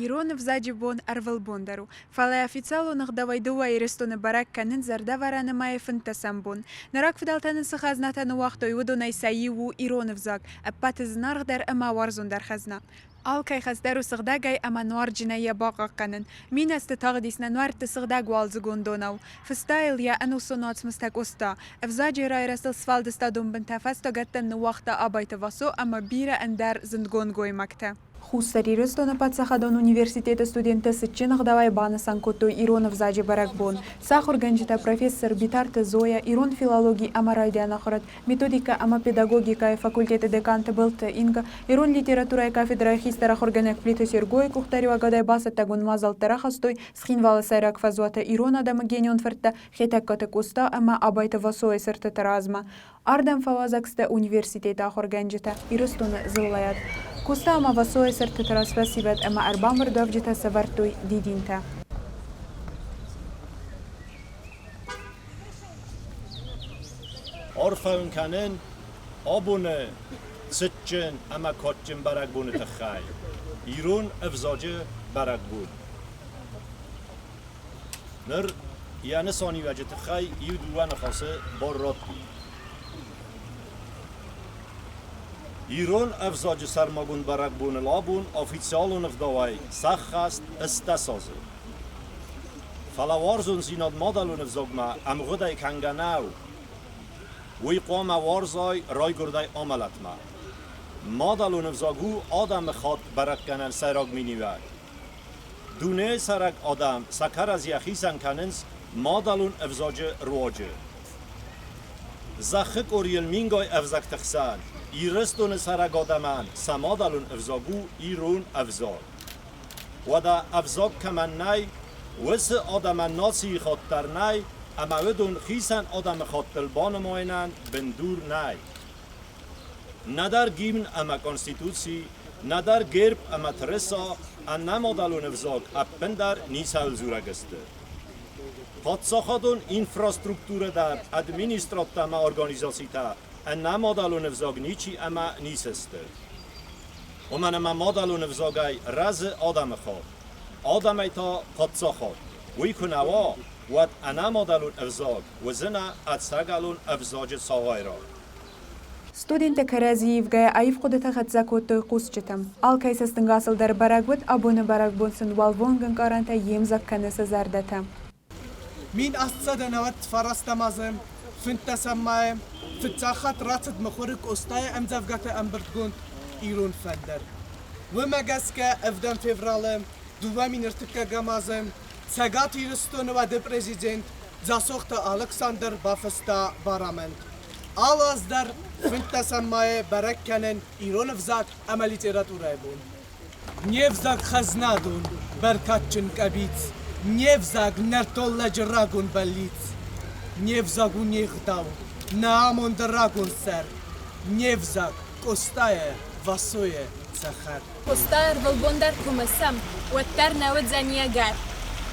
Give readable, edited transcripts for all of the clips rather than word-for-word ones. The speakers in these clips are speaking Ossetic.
Ирон ӕвзаджы бон ӕрвылбон дӕр у, фӕлӕ официалон ӕгъдауӕй дыууӕ Ирыстоны бӕрӕг кӕнынц зӕрдӕвӕрӕны мӕйы фынддӕсӕм бон. Нӕ рагфыдӕлтӕ нын цы хӕзнатӕ ныууагътой, уыдонӕй сӕ иу у ирон ӕвзаг, ӕппӕты зынаргъдӕр ӕмӕ уарзондӕр хӕзна. Алкӕй хӕс дӕр у сыгъдӕгӕй ӕмӕ нуарджынӕй йӕ бахъахъхъӕнын. Миназты тагъдис нӕ нуӕртты сыгъдӕг уалдзыгон донау. Фыста йыл йӕ ӕнусон уацмыстӕ Къоста. Ӕвзаджы райрӕзтыл сфӕлдыстадон бынтӕ фӕстагӕттӕн ныууагъта Абайты Васо ӕмӕ бирӕ ӕндӕр зындгонд гоймӕгтӕ. Хуссар Ирыстоны паддзахадон университеты студенттӕ цытджын ӕгъдауӕй банысан кодтой ирон ӕвзаджы бӕрӕгбон. Сӕ ахуыргӕнджытӕ профессор Битарты Зоя, ирон филологи ӕмӕ райдиан ахуырад, методикӕ ӕмӕ педагогикӕйы факультеты декан Тыбылты Инга, ирон литературӕйы кафедрӕйы хистӕр ахуыргӕнӕг Плиты Сергойы къухдариуӕгадӕй бацӕттӕгонд мадзӕлттӕ рахастой Цхинвалы сӕйраг фӕзуаты ирон адӕмы генион фырттӕ Хетӕгкаты Къоста ӕмӕ Абайты Васойы цыртыты размӕ. Ардӕм фӕуазӕг сты университеты ахуыргӕнджытӕ, Ирыстоны дзыллӕйад. Къоста ӕмӕ Васойы цыртыты раз фӕсивӕд ӕмӕ ӕрбамбырдуӕвджытӕ сӕвӕрдтой дидинтӕ. Арфӕ уын кӕнын абоны цытджын ӕмӕ кадджын бӕрӕгбоны тыххӕй, ирон ӕвзаджы бӕрӕгбон. Ныр йӕ нысаниуӕджы тыххӕй иу-дыууӕ ныхасы бар радтой. Ирон ӕвзаджы сӕрмагонд бӕрӕгбоныл абон официалон ӕгъдауӕй сӕххӕст ӕстдӕс азы. Фӕлӕ уарзондзинад мадӕлон ӕвзагмӕ ӕмгъуыдӕй кӕнгӕ нӕу. Уый хъуамӕ уарзай райгуырдӕй амӕлӕтмӕ. Мадӕлон ӕвзаг у адӕмы хатт бӕрӕггӕнӕн сӕйраг миниуӕг. Дунейы цӕрӕг адӕм сӕ кӕрӕдзийӕ хицӕн кӕнынц мадӕлон ӕвзаджы руаджы. Зӕххы къорийыл мингай ӕвзӕгты хсӕн Ирыстоны цӕрӕг адӕмӕн сӕ мадӕлон ӕвзаг у ирон ӕвзаг. Уӕдӕ ӕвзаг кӕмӕн нӕй, уыцы адӕмӕн нацийы хатт дӕр нӕй ӕмӕ уыдон хицӕн адӕмыхаттыл банымайынӕн бындур нӕй. Нӕдӕр гимн ӕмӕ конституци, нӕдӕр герб ӕмӕ тырыса ӕнӕмадӕлон ӕвзаг ӕппындӕр ницӕуыл дзурӕг сты. Паддзахадон инфраструктурӕ дӕр, администрадтӕ ӕмӕ организацитӕ ӕнӕмадӕлон ӕвзаг ничи ӕмӕ ницы сты. Уымӕн ӕмӕ мадӕлон ӕвзагӕй рӕзы адӕмы хатт, адӕмӕй та паддзахад. Уый куы нӕ уа, уӕд ӕнӕмадӕлон ӕвзаг уыдзынӕ ӕцӕгӕлон ӕвзаджы цагъайраг. Студенттӕ кӕрӕдзи ивгӕйӕ аив хъуыдытӕ хӕццӕ кодтой хъусджытӕм. Алкӕй цӕстӕнгасыл дӕр бӕрӕг уыд, абоны бӕрӕгбон сын уӕлвонг ӕнкъарӕнтӕ йемдзаг кӕны сӕ зӕрдӕтӕ. 1899 азы, 15 майы, фыццаг хатт рацыд мыхуыры Къостайы ӕмдзӕвгӕты ӕмбырдгонд «Ирон фӕндыр». Уымӕ гӕсгӕ ӕвдӕм февралы 2003 азы Цӕгат Ирыстоны уӕды президент Дзасохты Алыксандр бафыста барамынд. Алы аз дӕр фынддӕсӕм майы бӕрӕг кӕнын ирон ӕвзаг ӕмӕ литературӕйы бон. Не взаг хӕзнадон, бӕркадджын къӕбиц, Не взаг нӕртон лӕджы рагон бӕллиц. Не взаг у не гъдау, нӕ амонды рагон сӕр, Не взаг Къостайӕ, Васойӕ цӕхӕр. Къоста ӕрвылбон дӕр куы мысӕм, уӕддӕр нӕ уыдзӕни ӕгӕр.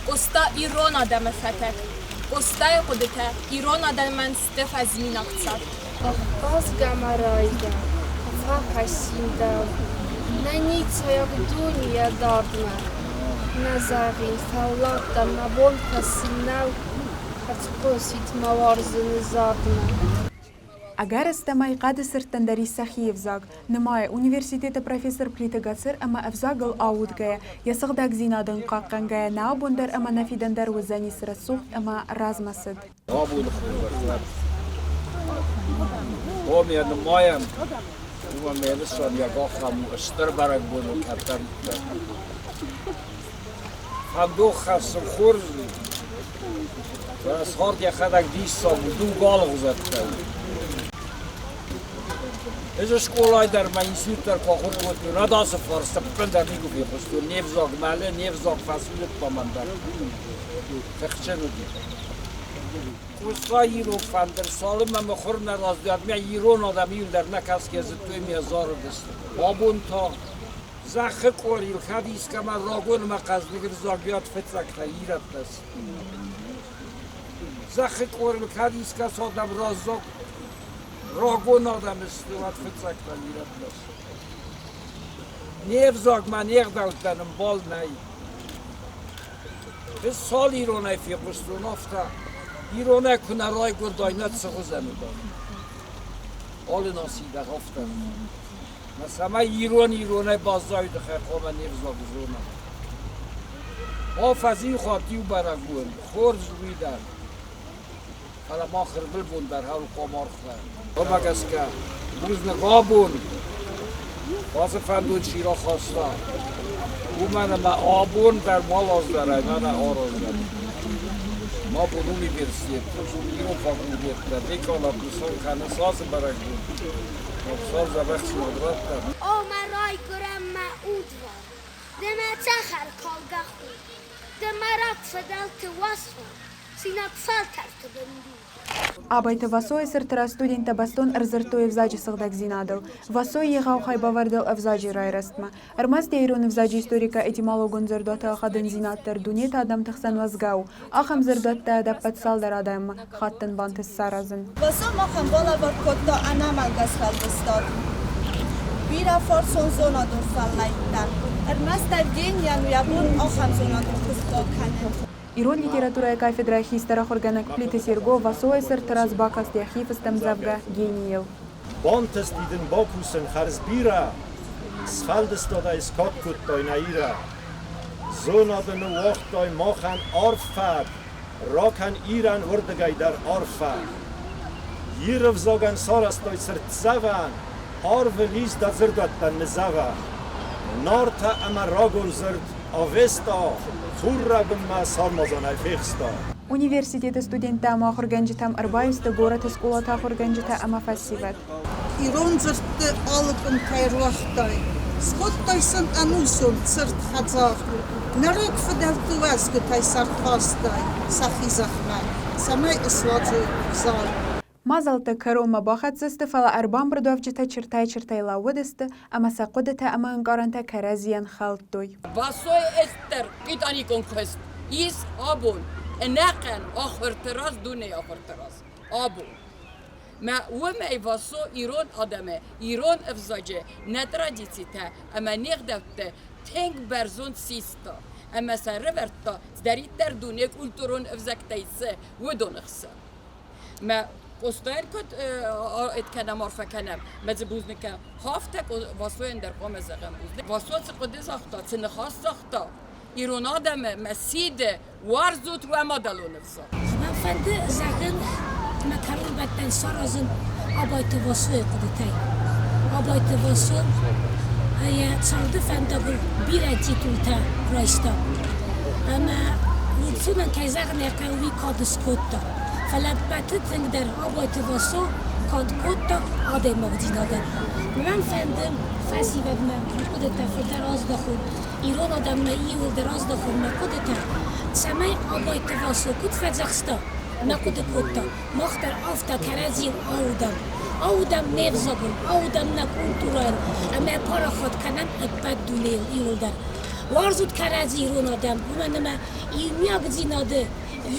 Къоста ирон адӕмы фӕтӕг. Къостайы хъуыдытӕ ирон адӕмӕн сты фӕзминаг цард. Ахъазгӕ ма райгӕ, фӕхӕссин дӕу, Нӕ ницӕйаг дуне дардмӕ. Нӕ зӕгъин, фӕллад дӕн, мӕ бон кӕсын нӕу, Ӕрхъусит мӕ уарзыны зардмӕ. Ӕгӕрыстӕмӕй хъӕды сырдтӕн дӕр ис сӕхи ӕвзаг, нымайы университеты профессор Плиты Гацыр ӕмӕ ӕвзагыл аудгӕйӕ, йӕ сыгъдӕгдзинад ын хъахъхъӕнгӕйӕ нӕ абон дӕр ӕмӕ нӕ фидӕн дӕр уыдзӕнис рӕсугъд ӕмӕ размӕцыд. Абоны хорзӕх Хъом йӕ нымайӕм, уымӕн йӕ нысан йӕ ахӕм у стыр бӕрӕгбоныл кӕддӕриддӕр. Фӕндох хӕссын хорз у, фӕлӕ цард йӕхӕдӕг диссаг у, дуг алыгъуызӕттӕ у. Ӕз скъолайы дӕр мӕ институт дӕр куы ахуыр кодтон, уӕд ацы фарст ӕппындӕр никуы фехъуыстон. Не взаг мӕлы, не взаг фӕцудыдта мӕн дӕр. Тыхджын уыди. Къоста ирон фӕндыр, цалынмӕ мыхуыр нӕ раздӕр, мӕ ирон адӕм иуылдӕр нӕ кӕсгӕ зыдтой ме зарыдысты. Абон та зӕххы къорийыл кӕд искӕмӕн рагон ӕмӕ хъӕздыг ӕвзагиат фыццӕгтӕ ирӕттӕ сты. Зӕххы къорийыл кӕд искӕцы адӕм раззаг рагон адӕм сты, уӕд фыццӕгтӕ ирӕттӕ сты. Не взагмӕ, не гъдӕуттӕн ӕмбал нӕй. Ӕз цал иронӕй фехъуыстон, афтӕ иронӕй куы нӕ райгуырдай, нӕ цы хуызӕн уыдаид. Алы наци дӕр афтӕ. Мӕ цӕмӕй ирон иронӕй баззайуд, хъуамӕ не взаг зона. Афӕдз иу хатт иу бӕрӕгбон, хорз уый дӕр. Фӕлӕ мах ӕрвылбон дӕр хъӕуы хъуамӕ архайӕм. Уымӕ гӕсгӕ бузныг абон ацы фӕндон чи рахаста, уымӕн ӕмӕ абон дӕр ма лаздӕрӕй мӕнӕ араздӕр. Ма бон университет, ирон факультеттӕ, деканат нысан кӕнынц ацы бӕрӕгбон. Хуыцау дзӕбӕх цинад радта. О, мӕ райгуырӕн, мӕ удварн, ды мӕ цӕхӕркалгӕ хур, ды мӕ рагфыдӕлты уазфарн, цинаг фӕлтӕрты бындур. Абайты Васойы цырты раз студенттӕ бӕстон ӕрдзырдтой ӕвзаджы сыгъдӕгдзинадыл. Васойы егъау хайбавӕрдыл ӕвзаджы райрӕзтмӕ. Ӕрмӕст йӕ ирон ӕвзаджы историкӕ-этимологон дзырдуаты ахадындзинад дӕр дунеты адӕмты хсӕн уӕзгӕ у. Ахӕм дзырдуӕттӕ ӕдӕппӕт цалдӕр адӕмы хаттӕн бантыст саразын. Васо махӕн балӕвар кодта ӕнӕмӕлгӕ сфӕлдыстад. Бирӕфарсон зонадон фӕллӕйттӕ. Ӕрмӕст Евгенийӕн у йӕ бон ахӕм зонадон куыст бакӕнын. Ирон литературӕйы кафедрӕйы хистӕр ахуыргӕнӕг Плиты Серго Васойы цырты раз бакаст йӕхи фыстӕмдзӕвгӕ «Генийыл». Бантысти дын бакусын хӕрзбирӕ, Сфӕлдыстадӕй скад кодтай нӕ Ирӕ. Зонады ныууагътай махӕн арф фӕд, Ракӕн Ирӕн уырдыгӕй дӕр арфӕ. Иры взагӕн сарӕзтай цыртдзӕвӕн, Арвы лиз дӕ дзырдуӕттӕн ныдзӕвӕ. Нартӕ ӕмӕ рагон дзырд Авеста хуррӕбынмӕ сармадзанӕй фехста. Университеты студенттӕ ӕмӕ ахуыргӕнджытӕм ӕрбаисты горӕты скъолаты ахуыргӕнджытӕ ӕмӕ фӕсивӕд. Ирон дзырдты алы къуымтӕй руагътай, скодтай сын ӕнусон цырт хӕдзар. Нӕ рагфыдӕлты уӕзгуытӕй сӕ рхастай сӕхи зӕхмӕ, цӕмӕй ысуадзой зар. Мадзӕлттӕ кӕронмӕ бахӕццӕ сты, фӕлӕ ӕрбамбырдуӕвджытӕ чыртӕй-чыртӕй лӕууыдысты ӕмӕ сӕ хъуыдытӕ ӕмӕ ӕнкъарӕнтӕ кӕрӕдзийӕн хӕлдтой. Васой ӕстдӕр Британикон куыст ис абон ӕнӕхъӕн ахуырты раз, дунейы ахуырты раз абон. Мӕ уымӕй Васо ирон адӕмы, ирон ӕвзаджы нӕ традицитӕ ӕмӕ не гъдӕуттӕ тынг бӕрзонд систа ӕмӕ сӕ рывӕрдта цыдӕриддӕр дуне культурон ӕвзӕгтӕй цы, уыдоны хсӕн. Мӕ Къостайӕн куыд кӕнӕм, арфӕ кӕнӕм, мӕ дзы бузныг кӕнӕм. Афтӕ Васойӕн дӕр хъуамӕ зӕгъӕм бузныг. Васо цы хъуыды загъта, цы ныхас загъта, ирон адӕмы мӕ сиды, уарзут уӕ мадӕлон ӕвзаг. Мӕн фӕнды зӕгъын мӕ кӕронбӕттӕн саразын Абайты Васойы хъуыдытӕй. Абайты Васо йӕ царды фӕндагыл бирӕ титултӕ райста. Ӕмӕ уыдонӕн, кӕй зӕгъын ӕй хъӕуы, уый кад скодта. Фӕлӕ ӕппӕты тынгдӕр Абайты Васо кад кодта адӕймагдзинадӕн. Мӕн фӕнды фӕсивӕдмӕ хъуыдытӕ фылдӕр аздахон, ирон адӕммӕ иууылдӕр аздахон мӕ хъуыдытӕ, цӕмӕй Абайты Васо куыд фӕдзӕхста, мӕ хъуыды кодта, мах дӕр афтӕ кӕрӕдзийыл аудӕм. Аудӕм не взагыл, аудӕм нӕ культурӕйыл ӕмӕ парахат кӕнӕм ӕппӕт дунейыл иууылдӕр. Уарзут кӕрӕдзи ирон адӕм, уымӕн ӕмӕ иумиагдзинады,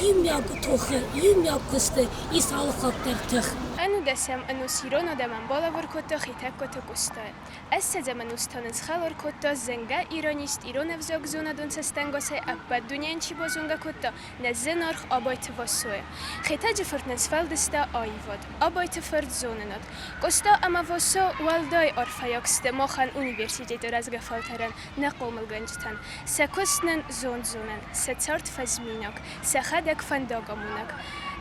иумиаг тохы, иумиаг куысты ис алыхатт дӕр тых. Ӕнудӕсӕм ӕнус ирон адӕмӕн балӕвар кодта Хетӕгкаты Къостайы. Ӕссӕдзӕм ӕнустӕн схӕлар кодта зынгӕ иронист, ирон ӕвзаг зонадон цӕстӕнгасӕй ӕппӕт дунейӕн чи базонгӕ кодта, нӕ зынаргъ Абайты Васойы. Хетӕджы-фырт нын сфӕлдыста аивад, Абайты-фырт зонынад. Къоста ӕмӕ Васо уӕлдай арфӕйаг сты махӕн университеты рӕзгӕ фӕлтӕрӕн, нӕ хъомылгӕнджытӕн. Сӕ куыст нын зонд-зонӕн, сӕ цард фӕзминаг, сӕхӕдӕг фӕндагамонӕг.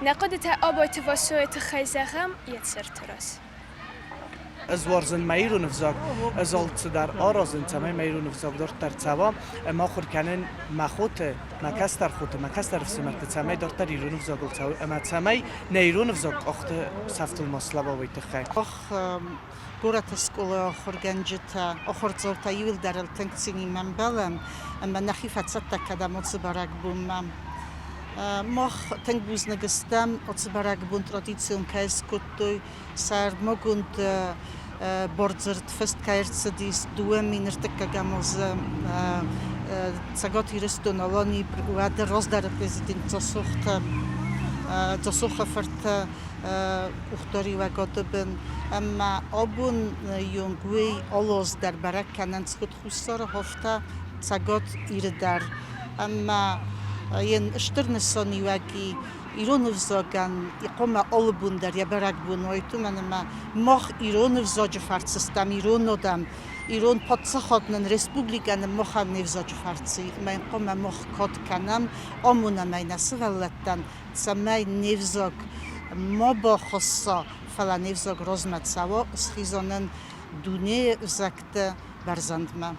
Нӕ хъуыдытӕ Абайты Васойы тыххӕй зӕгъӕм йӕ цырты раз. Ӕз уарзын мӕ ирон ӕвзаг, ӕз алцыдӕр аразын, цӕмӕй мӕ ирон ӕвзаг дарддӕр цӕуа ӕмӕ ахуыр кӕнын мӕ хоты, мӕ кӕстӕр хоты, мӕ кӕстӕр ӕфсымӕрты, цӕмӕй дарддӕр ирон ӕвзагыл цӕуой ӕмӕ цӕмӕй нӕ ирон ӕвзаг къӕхты сӕфтыл ма слӕууа, уый тыххӕй. Мах горӕты скъолайы ахуыргӕнджытӕ, ахуырдзаутӕ иуылдӕр ыл тынг цинимӕ ӕмбӕлӕм ӕмӕ нӕхи фӕцӕттӕ кӕнӕм уыцы бӕрӕгбонмӕ. Мах тынг бузныг стӕм, уыцы бӕрӕгбон традицион кӕй скодтой, сӕрмагонд бардзырд фыст кӕй ӕрцыдис 2000 ӕртыккӕгӕм азы Цӕгат Ирыстон-Аланийы уӕды раздӕры президент Дзасохты. Дзасохы-фырты къухдариуӕгады бын. Ӕмӕ абон онг уый алы аз дӕр бӕрӕг кӕнынц куыд Хуссары афтӕ Цӕгат Иры дӕр. Ӕмӕ йын стыр нысаниуӕг и ирон ӕвзагӕн хъуамӕ алы бон дӕр йӕ бӕрӕгбон уайт, уымӕн ӕмӕ мах ирон ӕвзаджы фӕрцы стӕм ирон адӕм, ирон паддзахад нын, республикӕ нын махӕн не взаджы фӕрцы ӕмӕ йын хъуамӕ мах кад кӕнӕм, амонӕм ӕй нӕ сывӕллӕттӕн, цӕмӕй не взаг ма бахӕсса, фӕлӕ не взаг размӕ цӕуа, схиза нын дунейы ӕвзӕгты бӕрзӕндмӕ.